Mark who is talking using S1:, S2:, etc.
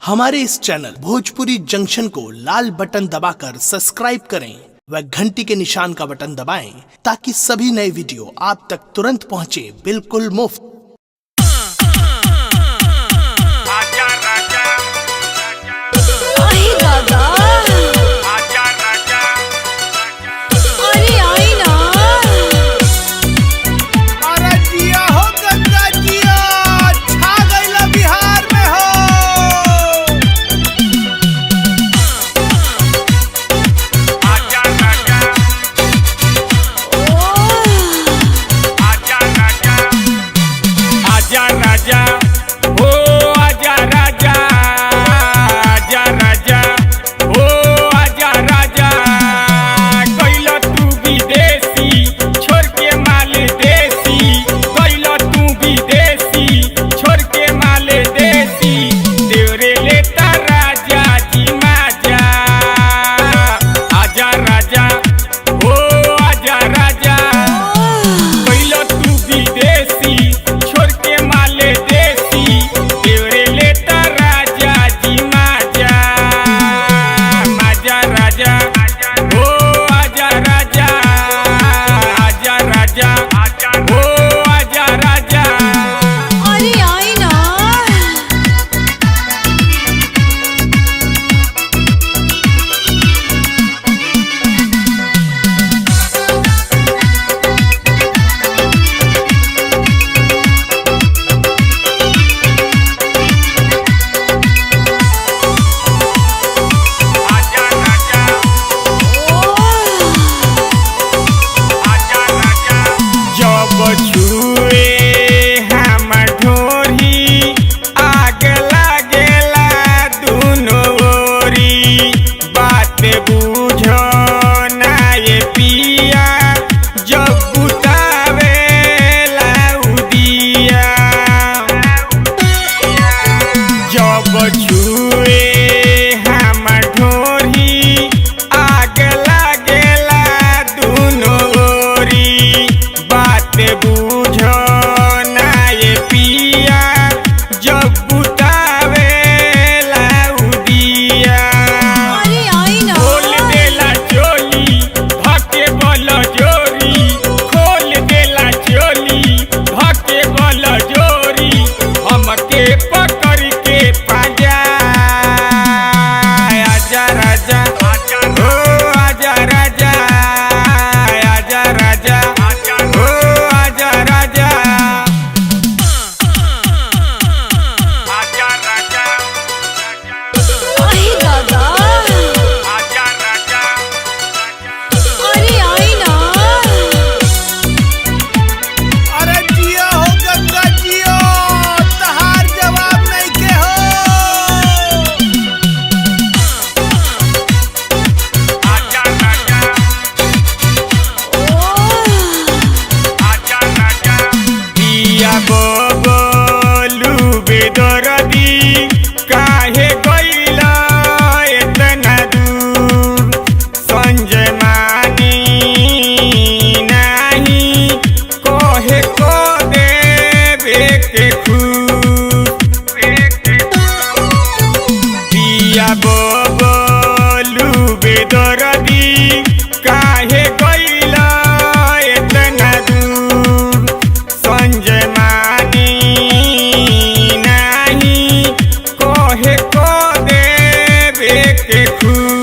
S1: हमारे इस channel Bhojpuri junction को लाल button दबाकर सब्सक्राइब करें व घंटी के निशान का बटन दबाएं ताकि सभी नए वीडियो आप तक तुरंत पहुंचे बिल्कुल मुफ्त।
S2: आजा राजा,
S3: अरे दादा,
S2: आजा राजा,
S3: अरे आई ना।
S4: अरे जिया हो गंगा जिया, छा गइला बिहार में हो।
S2: आजा राजा, आजा राजा, आजा राजा, हो आजा राजा, आजा राजा, हो आजा राजा। कैला तू विदेशी छोड़ के माल देसी, कैला तू विदेशी छोड़ के माल देसी। देवरे लेता राजा जी माजा, आजा राजा, हो आजा राजा। कैला तू विदेशी छोड़ के माले देसी, देवरे लेता राजा जी माजा, माजा राजा, हो आजा राजा, आजा राजा, हो आजा राजा।
S3: अरे आई ना।
S2: आजा राजा, आजा राजा। जब छुए हम ढोरी, आग लागेला दुनो ओरी। बात बुझो ना ये पिया, जब बुतावेला उदिया। जब छुए हम ढोरी, आग लागेला दुनो ओरी। बात बुझो ना ये पिया, जब बुतावेला उदिया।
S3: अरे आई ना।
S2: खोल देला चोली धके बल जोरी, खोल देला चोली धके बल जोरी। हमके पकड़ के पाजा, आजा राजा, हो आजा राजा, आजा राजा, हो आजा राजा, आजा राजा,
S3: अरे दादा,
S2: आजा राजा।
S3: अरे आई ना।
S4: अरे जिया हो गंगा जिया, तहार जवाब नहीं के हो।
S2: आजा राजा, आजा राजा। पिया बबलू बेदरदी, काहे गइला एतना दूर। संजय मानी नाही, कहे को देवे के खूब। पिया बबलू बेदरदी, काहे गइला एतना दूर। संजय मानी नाही, कहे को देवे के खूब।